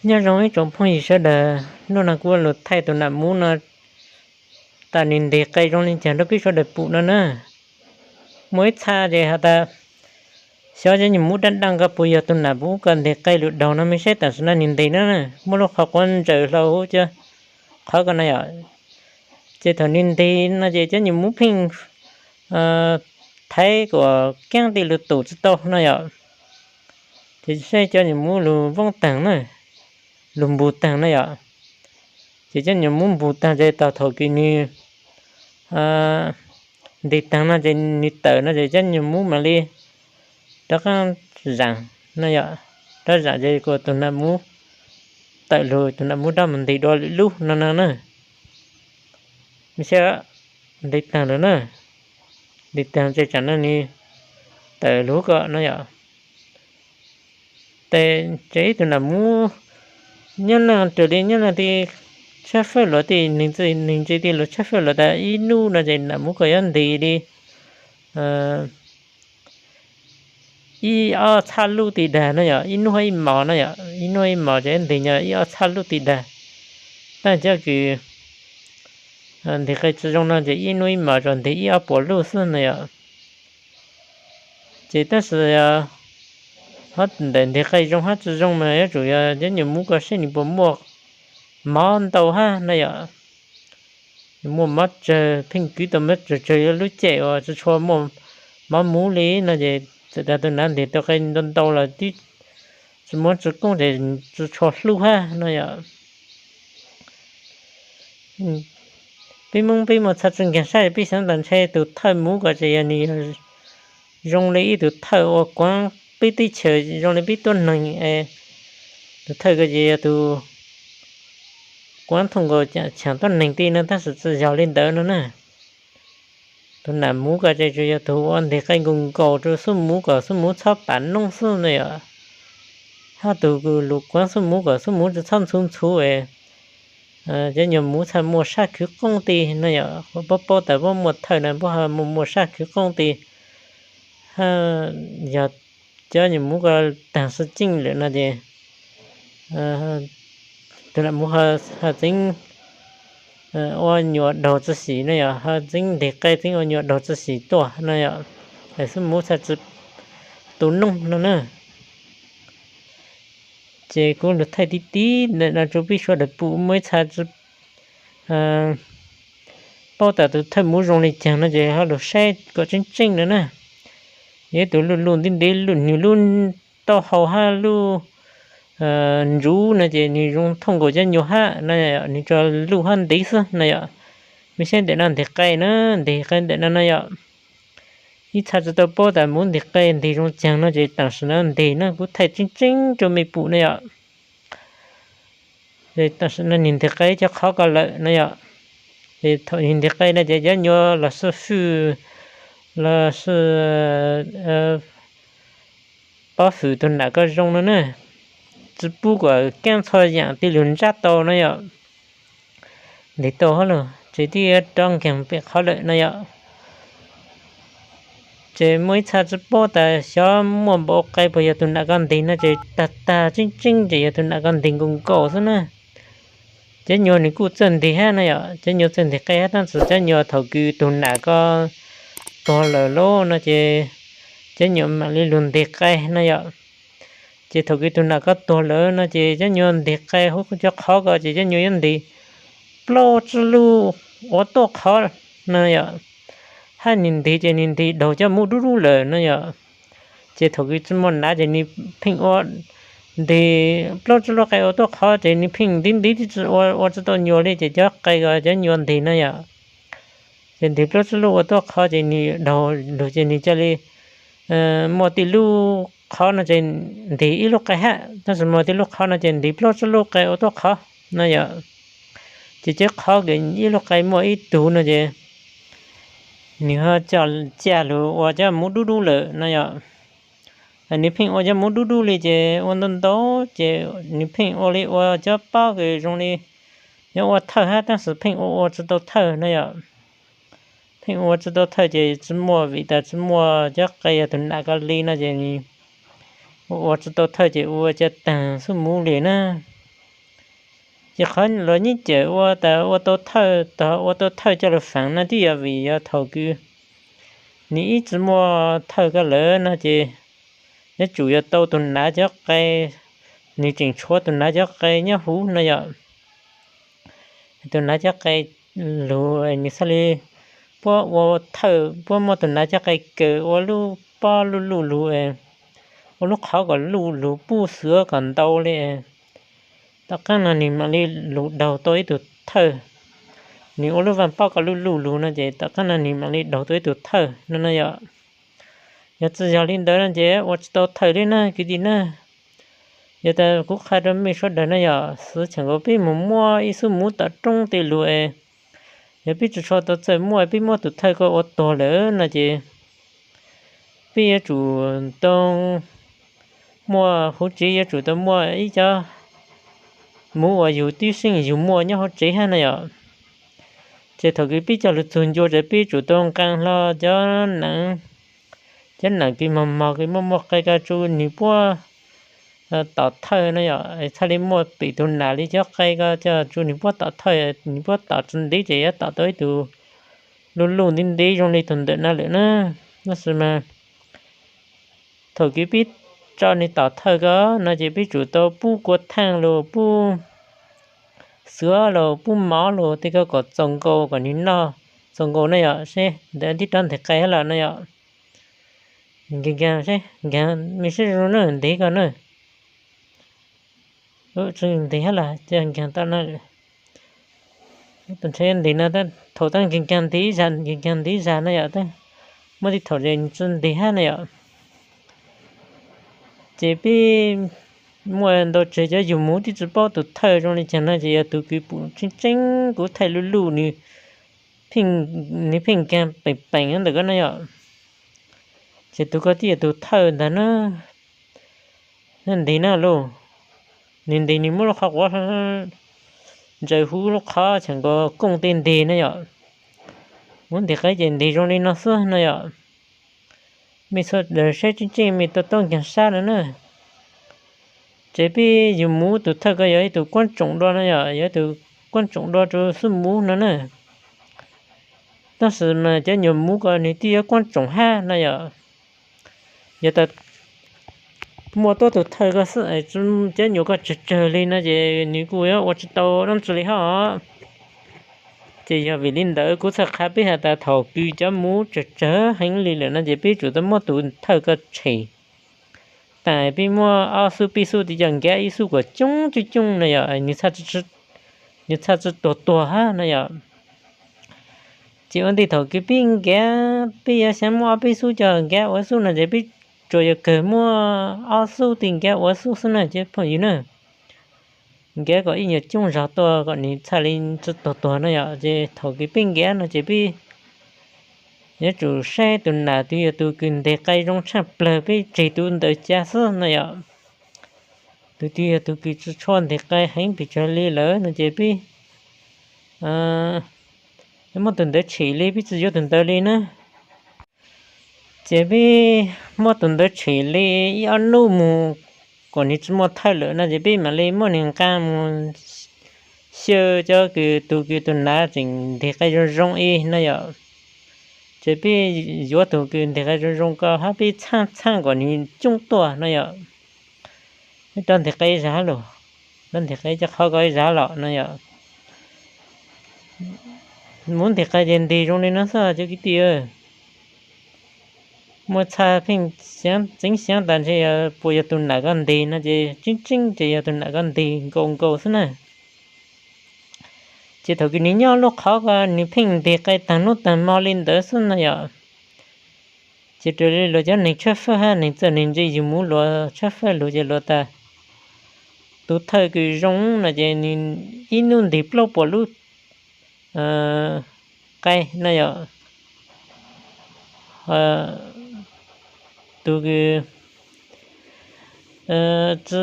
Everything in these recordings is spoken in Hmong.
Nyob zoo ib tsoom phooj ywg sawv daws, hnub no kuv lug thaij tus nam mub no tas nws ntes qe zoo li cas rau peb sawv daws pum no na. Muaj ib txha ces has tas xyov cov nyuag mub daj daj ko puas yog tus nam mub ko ntes qe lug daug no, mej saib tam sim no nws ntes na, muaj lub qhov quav ntsaws hlo huv cov qhov ko na yom. Ces thaum nws ntes no ces cov nyuag mub pheej thaiv kom keeb tej lug tum tsis tau no yom. Ces saib cov nyuag mub lug voob taag na, lug npus taag na yom. Ces cov nyuag mub npus taag ces thaum kws nws ntes taag no ces nws tawm no ces cov nyuag mub mam li rov qaab zaam no yom. Rov zaam ces kuas tus nam mub tawm lug, tus nam mub rov mus ntes dua lwm lub no no na. Mej saib, ntes taag lawm na, ntes taag ces tsam no nws tawm lug ko no yom. Tes ces ib tug nam mub nyob no raws li nyob no tej tshab fawb luas tej, neeg ntse tej lug tshab fawb luas tas ib nub no ces nam mub ko yuav ntes li ib ob txhab lub ti dag no yom, ib nub ib mos no yom, ib nub ib mos ces ntes nyog ib ob txhab lub ti dag. Tab cov kws ntes qe tsi zoo no ces ib nub ib mos tsuas ntes ib ob puas lub xwb no yom. Ces tab sis ho ntawm ntes qe zoo hab tsi zoo mas yuav tsum yog cov nyuag mub ko seb nws puas muaj mov ntau hab no yom. Muaj mov tsawg, pheej kwv tau mov tsawg tsawg yuav lub caij uas tsi tshua muaj mov mub li no ces txawm tas tus nam ntes tau qe ntau ntau los twb tsi muaj tsi koob ces tsi tshua hlub hab no yom. Peb Moob peb muaj txha tsi nkaag saib, peb xaav tas ntshe tus thawj mub ko ces yog nws zoo li ib tug thawj ua kuaav peb teb chaws zoo li peb tuab neeg. Tus thawj ko ces yog tus kuaav thooj nkaus chaam tuab neeg tej no tab sis tsi yog li ntawd no na. Tus nam mub ko ces tsuas yog tus ua ntes qe nkaus nkaus rau xub mub kom xub mub txhob pam noob xwb no yom. Hab tus lug kuaav xub mub kom xub mub tsi txhob ntxhuv ntxhuv es cov nyuag mub txhaj muaj sab khwv qoob tej no yom. Puab paub tas puab muaj thawj na puab ho muaj muaj sab khwv qoob tej. Hab yog cov nyuag mub ko taag sib ceeb lawm no ces tus nam mub ho txeev ua nyuas daug tsi xim no yom, ho txeev ntes qe txeev ua nyuas daug tsi xim tuaj no yom. Es xub mub txhaj tsi tu noob no na. Ces kuv lug thaij tib tib ntawm no rau peb sawv daws pum, muaj ib txha tsi paub tas tus thawj mub zoo li caag no ces ho lug saib kom tseeb tseeb no na. Yog ib tug luj luj ntev ntev, nwg lub taub hau hab lub ntsuv no ces nwg zoo thooj nkaus cov nyuas hab no, nwg tsuas luj hab ntev xwb no yom. Mej saib ntawm no ntes qe na, ntes qe ntawm no no yom. Ib txha tsi tau paub tas mub ntes qe ntes zoo caag no ces tam sim no ntes no kuv thaij tseeb tseeb rau mej pum no yom. Tam sim no nwg ntes qe cov qhov ko lawm no yom. Ces thaum nwg ntes qe no ces cov nyuas los sib fwm, los sib pob fwm tus nam ko zoo no na, tsi pub kom kaab txhua yaam tej lug ntsab tau no yom. Ntes tau hab lug ces twb yuav rov nkaag pem qhov lawm no yom. Ces muaj ib txha tsi paub tas xyov muaj npaum qe puas yog tus nam ko ntes no ces tag tag tseeb tseeb ces yog tus nam ko ntes nkaus nkaus xwb na. Cov nyuas nws kuj txawj ntes hab no yom, cov nyuas txawj ntes qe hab tab sis cov nyuas thaum kws tus nam ko tuag lawm lauj no ces cov nyuas mam li lug ntes qe no yom. Ces thaum kws tus nam ko tuag lawm no ces cov nyuas ntes qe huv cov qhov ko ces cov nyuas yuav ntes plaub tsib lub ua tuaj qhov no yom. Hab nwg ntes ces nwg ntes daug cov mub dub dub lawm no yom. Ces thaum kws tsi muaj nam ces nwg pheej ua ntes plaub tsib lub qe ua tuaj qhov ces nwg pheej ntev ntev tib tsi ua, ua tsi tau nyuas li ces cov qe ko cov nyuas ntes no yom. Ces ntes plaub tsib lub ua tuaj qhov ces nwg daug lug ces nwg ca li muaj tej lub qhov no ces ntes ib lub qe hab, tab sis muaj tej lub qhov no ces ntes plaub tsib lub qe ua tuaj qhov no yom. Ces cov qhov kws ib lub qe muaj ib tug no ces nwg ho ca lug ua cov mub dub dub lawm no yom. Nwg pheej ua cov mub dub dub li ces ua ntau ntau ces nwg pheej ua li ua cov pob kws zoo li yuav ua thawj hab tab sis pheej ua ua tsi tau thawj no yom. Pheej ua tsi tau thawj ces tsi muaj, vim tas tsi muaj cov qe yog tus nam ko li no ces ua ua tsi tau thawj ces ua ca taag xub mub li na. Ces qhov los nyiaj cawm ua tas ua tau thawj, ua tau thawj coj los feem no twb yog vim yog thaum kws nws ib tsi muaj thawj ko lawm no ces yuav tsum yog tau tus nav cov qe, nws tseem tshuav tus nav cov qe nyob huv no yom. Tus nav cov qe lug nws txhaj li puab ua thawj, puab muaj tus nav cov qe kaws ua lub pob luj luj lug, ua lub qhov kom luj lug puj xuav kom ntau li. Tom qaab no nws mam li lug daug tau ib tug thawj. Nws ua lub vaaj pob kom luj luj lug no ces tom qaab no nws mam li daug tau ib tug thawj no no yom. Yog tsi yog li ntawd no ces ua tsi tau thawj li na kwv tij na. Yog tas kuv qha rau mej suav dawg no yog xwv txheej nkaus peb mus muaj ib xub muv tom roob tej lug es, yog peb tsi tshua tau txawj muaj, peb muab tus thawj ko ua tuag lawm no ces peb yuav tsum tau muaj huv tsev, yuav tsum tau muaj ib cov muv uas yug tib seej yug muaj nyob hauv tsev hab no yom. Ces thaum kws peb coj lug txug ncua ces peb tsum tau nqaa hlo cov nam, cov nam kws mog mog kws muaj muaj qe ko tsu nws puab tom thawj no yom. Txhaj li muaj pem tus nam li cov qe ko coj tsu nws puab tom thawj, nws puab tom tsi ntev ces yuav tom tau ib tug luj luj ntev ntev zoo li tug ntawm no lawm na. Tab sis mas thaum kws peb tso nws tom thawj ko no ces peb tsum tau pub kua thaaj lug, pub xuav lug, pub mov lug tej ko kom txaus nkaus kom nws noj txaus nkaus na yom. Seb ntawd tib rov nteg qe hab los no yom. Nkaag nkaag seb, nkaag mej seb zoo na, nteg ko na. Tsi nteg hab los, nkaag tau na. Tus ntshe nteg no, thaum tab nkaag nkaag nteg ib zag, nkaag nkaag nteg ib zag na yom, muaj tej thaum tsi nteg hab na yom. Ces peb muaj ntau tseg cov yug muv twb tsi paub tus thawj zoo li caag no ces yog tus kws pum tseeb tseeb kuv thaij luj luj nws, nws pheej nkaag peem peem ntawm ko na yom. Ces tus ko twb yog tus thawj ntag na. Nws nteg na lauj, nws nteg nws muab lub qhov quav ntsaws huv lub qhov txheej nkaus kooj tej nteg na yom. Muab nteg qe ces nteg zoo li no xwb no yom. Mej txhua dlawg saib tseeb tseeb mej tau taub nkaag sab no na. Ces peb yug muv tus thawj ko yog ib tug kuab tsoom dua no yom, yog ib tug kuab tsoom dua rau xub muv no na. Tab sis mas cov nyuam muv ko nws twb yuav kuab tsoom hab no yom. Yog tas muaj tuab tus thawj ko xwb, cov nyuam ko tsawg tsawg li no ces nws kuj yuav ua tsi tau dlaab tsi li hab. Ces yog vim li ntawd kuv txhaj qha peb has tas thaum kws cov muv tsawg tsawg heev li lawm no ces peb tsum tau muab tus thawj ko tshem tas, peb muab ob xub peb xub tis coj nkav ib xub kom coob coob coob no yom, nws txhaj tsi tuag tuag hab no yom. Ces ua ntej thaum kws peb nkav, peb yuav xaav muab ob peb xub coj nkav ua ib xub no ces peb tsuas yog kawg muab ob xub tis nkav ua ib xub xwb na cov phooj ywg na. Nkav kom ib nyuag coob zog tuaj kom nws txhaj li tsi tuag tuag no yom. Ces thaum kws peb nkav no ces peb yuav tsum saib tus nam twg yog tus kws nteg qe zoo tshaj plawg peb tseg tus ntawd ca xwb no yom. Tus twg yog tus kws tsi tshua nteg qe heev pes tsawg li lawm no ces peb muab tus ntawd tshem li, peb tsi yuav tus ntawd li na. Ces peb muab tus ntawd tshem li ib ob nub mus kom nws tsi muaj thawj lawm no ces peb mam li muab nws nqaa mus xyaw cov kws tus kws tus nam tseem nteg qe zoo zoo ib no yom. Ces peb yuav tus kws nteg qe zoo zoo ko hab peb txhaaj txhaaj kom nws coob tuaj no yom. Peb rov nteg qe zag lawm, rov nteg qe cov qhov ko zag los no yom. Muv nteg qe ces nteg zoo li no xwb cov kwv tij. Muaj txha pheej txeev xyaav tas ntshe puas yog tus nam ko nteg no ces tseeb tseeb ces yog tus nam ko nteg nkaus nkaus xwb na. Ces thaum kws nws nyob lub qhov ko nws pheej nteg qe taag nub taag mo li ntawd xwb no yom. Ces raws li luag cov neeg tshawb fawb hab neeg txawj neeg ntse yug muv luag tshawb fawb lug ces luag tas tus thawj kws zoo no ces nws ib nub nteg plaub puas lub qe no yom. Tus kws tsi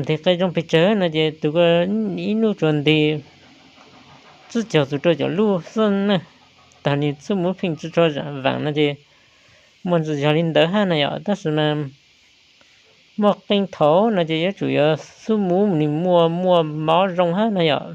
nteg qe zoo pes tsawg no ces tus ko ib nub tsuas nteg tsib caug txug rau caum lub xwb na. Tag nws xub muv pheej tsi tshua vaam no ces muaj ntsis yog li ntawd hab no yom. Tab sis mas muaj qee thaum no ces yuav tsum yog xub muv nws muaj muaj mov zoo hab no yom.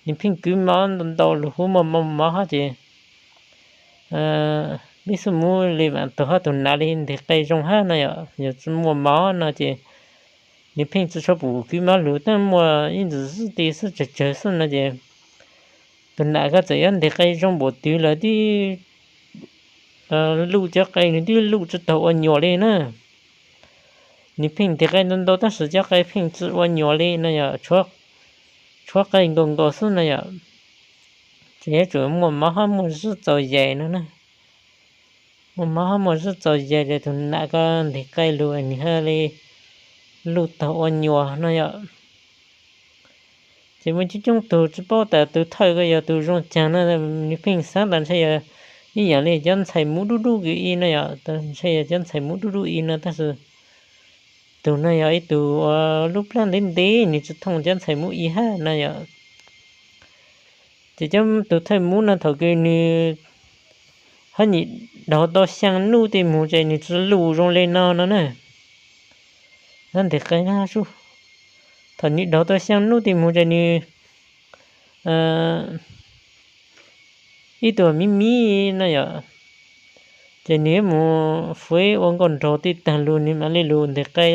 Nws pheej kwv mov ntau ntau lug huv muaj muaj mov hab ces peb xub muv li vaam tug hab tug nam li nteg qe zoo hab no yom. Yog tsi muaj mov no ces nws pheej tsi tshua pum kwv mov lug, tab muaj ib ntsis xwb ti xwb tsawg tsawg xwb no ces tug nam ko txawm yuav nteg qe zoo npaum twg lawm tib luj cov qe nws tib luj tsi taug ua nyuas li na. Nws pheej nteg qe ntau ntau tab sis cov qe pheej tsi ua nyuas li no yom, tshuav qe nkaus nkaus xwb no yom. Ces yuav tsum muaj mov hab muaj zib txaus yais no na. Muaj mov hab muaj zib txaus yais ces tug nam ko nteg qe lug nws haj li luj taug ua nyuas no yom. Ces muaj coob coob tug tsi paub tas tug thawj ko yog tug zoo caag no, nws pheej xaav tas ntshe yog ib yaam li cov ntxhais muv dub dub kws i no yom, ntshe yog cov ntxhais muv dub dub i no tab sis tug no yog ib tug ua lub plab ntev ntev, nws tsi thooj cov ntxhais muv i hab no yom. Ces cov tug thawj muv no thaum kws nws hab nyam daug tau xyaa nub tej moog ces nws tsi lug zoo le no no na. Hab nteg qe na, thaum nws daug tau xyaa nub tej moog ces nws ib tug miv miv no yom, ces nws yuav mus fuv ua nkauj nraug tej taag lug nws mam li lug nteg qe.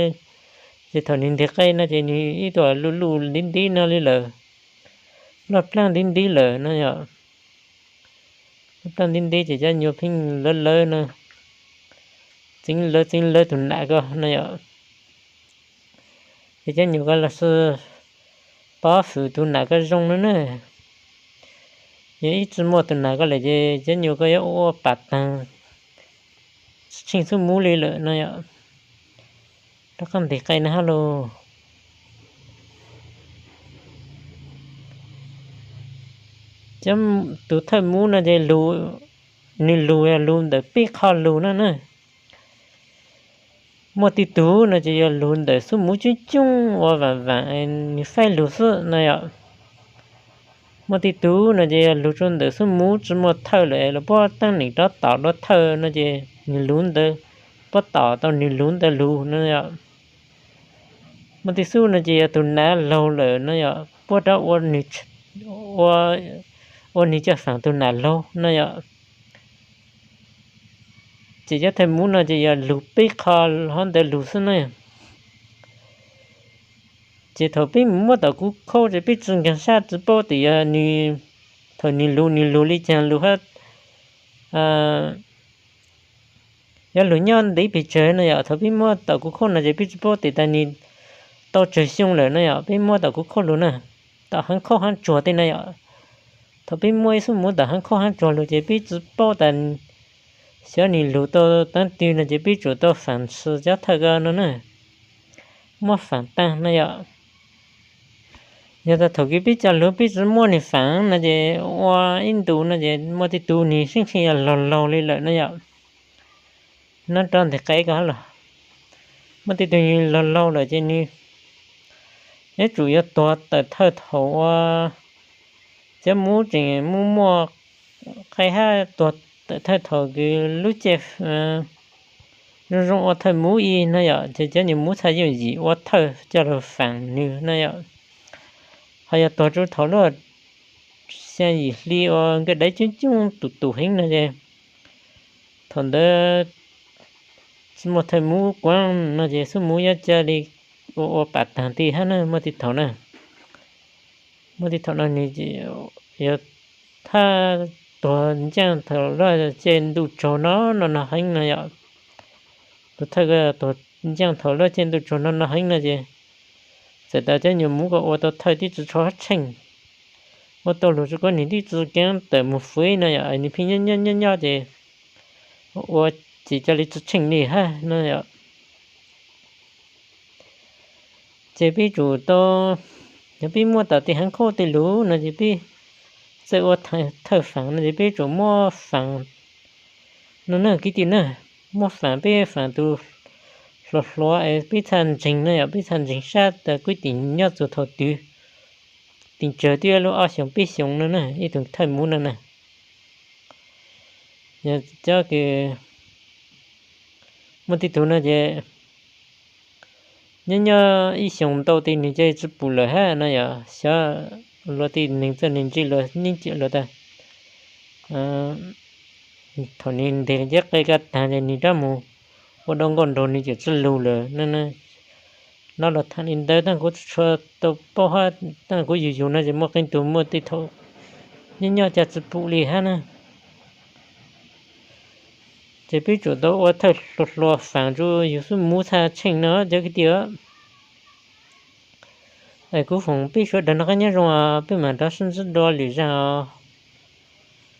Ces thaum nws nteg qe no ces nws ib tug luj luj ntiv ntiv no li lawm, loj plaab ntiv ntiv lawm no yom. Loj plaab ntiv ntiv ces cov nyuas pheej lawv lawv no, txeev lawv txeev lawv tug nam ko no yom. Ces cov nyuas ko los sis pov fwm tug nam ko zoo no na. Yog ib tsi muaj tug nam ko lawm ces cov nyuas ko yuav ua pam taag, tsi tsheej xub muv li lawm no yom. Rov qaab nteg qe na hab lauj. Cov tug thawj muv no ces nws lug yog lug ntawm peb qho lug no na. Muaj tej tug no ces yog lug ntawm xub muv coob coob ua vaam vaam nws faib lug xwb no yom. Muaj tej tug no ces yog lug rua ntawm xub muv tsi muaj thawj lawm los puab teeb neem rov tom dua thawj no ces nws lug ntawd, puab tom tau nws lug ntawd lug no yom. Muaj tej xub no ces yog tug nam laug lawm no yom, puab rov ua nws coj faam tug nam laug no yom. Ces cov thawj muv no ces yog lug peb qho hov ntawd lug xwb na. Ces thaum peb mus muab tom kuv khauj ces peb tsi nkaag sab tsi paub tias yog nws, thaum nws lug nws lug li caag lug hab, yog lug nyob ntev pes tsawg no yom. Thaum peb muab tom kuv khauj no ces peb tsi paub tias tas nws tau tsawg xyoo lawm no yom. Peb muab tom kuv khauj lug na, tom haav khauj haav tsuag tej no yom. Thaum peb muab ib xub muv tom haav khauj haav tsuag lug ces peb tsi paub tas xyov nws lug tau taag twg no ces peb tsum tau faam ntshis cov thawj ko no na. Muab faam taag no yom. Yog tas thaum kws peb coj lug peb tsi muab nws faam no ces ua ib ntus no ces muaj tej tug nws sib tshee yog laug laug li lawm no yom. Nov rov nteg qe ko los, muaj tej tug nws laug laug lawm ces nws yuav tsum yuav tuag tawm thawj thaum ua cov muv tseem muaj muaj qe hab tuag tawm thawj thaum kws lub caij zoo zoo ua thawj muv i no yom. Ces cov nyuas muv txhaj yooj yim ua thawj coj lug faam nws no yom. Ho yog tuag rua thaum lub xyaa yim hli uas nkawd daiv coob coob tus tus heev no ces thaum ntawd tsi muaj thawj muv kuav no ces xub muv yuav ca li ua ua pam taag ti hab na. Muaj tej thaum na, muaj tej thaum no nws yog thaj tuag ncaaj thaum lub caij ntuj tsaug no no no heev no yom. Tus thawj ko tuag ncaaj thaum lub caij ntuj tsaug no no heev no ces txawm tas cov nyuas muv ko ua tau thawj tib tsi tshua tsheej, ua tau lug tsi kuav nws tib tsi kaav tawm mus fwv no yom, nws pheej nyob nyob nyob nyob ces ua ces ca li tsi tsheej li hab no yom. Ces peb tsum tau, yog peb muab tom tej haav khauj tej lug no ces peb txawj ua thawj faam no ces peb tsum muab faam no na kwv tij na. Muab faam, peb faam tus hluas hluas es peb txhaj ntseeg no yom, peb txhaj ntseeg sab tas kwv tij nyob txug thaum twg, teem tsawg twb lub ob xyoos peb xyoos no na, ib tug thawj muv no na. Yog cov kws muaj tej tug no ces Nyob nyob ib xyoos ntau tis nwg ca tsi pum lawm hab no yog xyov luag tej neeg txawj neeg ntse luag neb cem luag tas, thaum nwg ntes cov qe kaj tag ces nwg rov mus ua dab nkauj nraug nwg cem tsi lug lawm no. Los tham li ntawd tab kuv tsi tshua tau paub hab tab kuv yug yug no ces muaj qee tug muaj tej thaum nyob nyob ca tsi pum li hab na. Ces peb tsum tau ua thawj hluas hluas faam rua yug xub muv txha tsheej no cov kwv tij. Es kuv foom peb sawv daws noj qab nyob zoo, peb mam rov sib ntsib dua lwm zag os.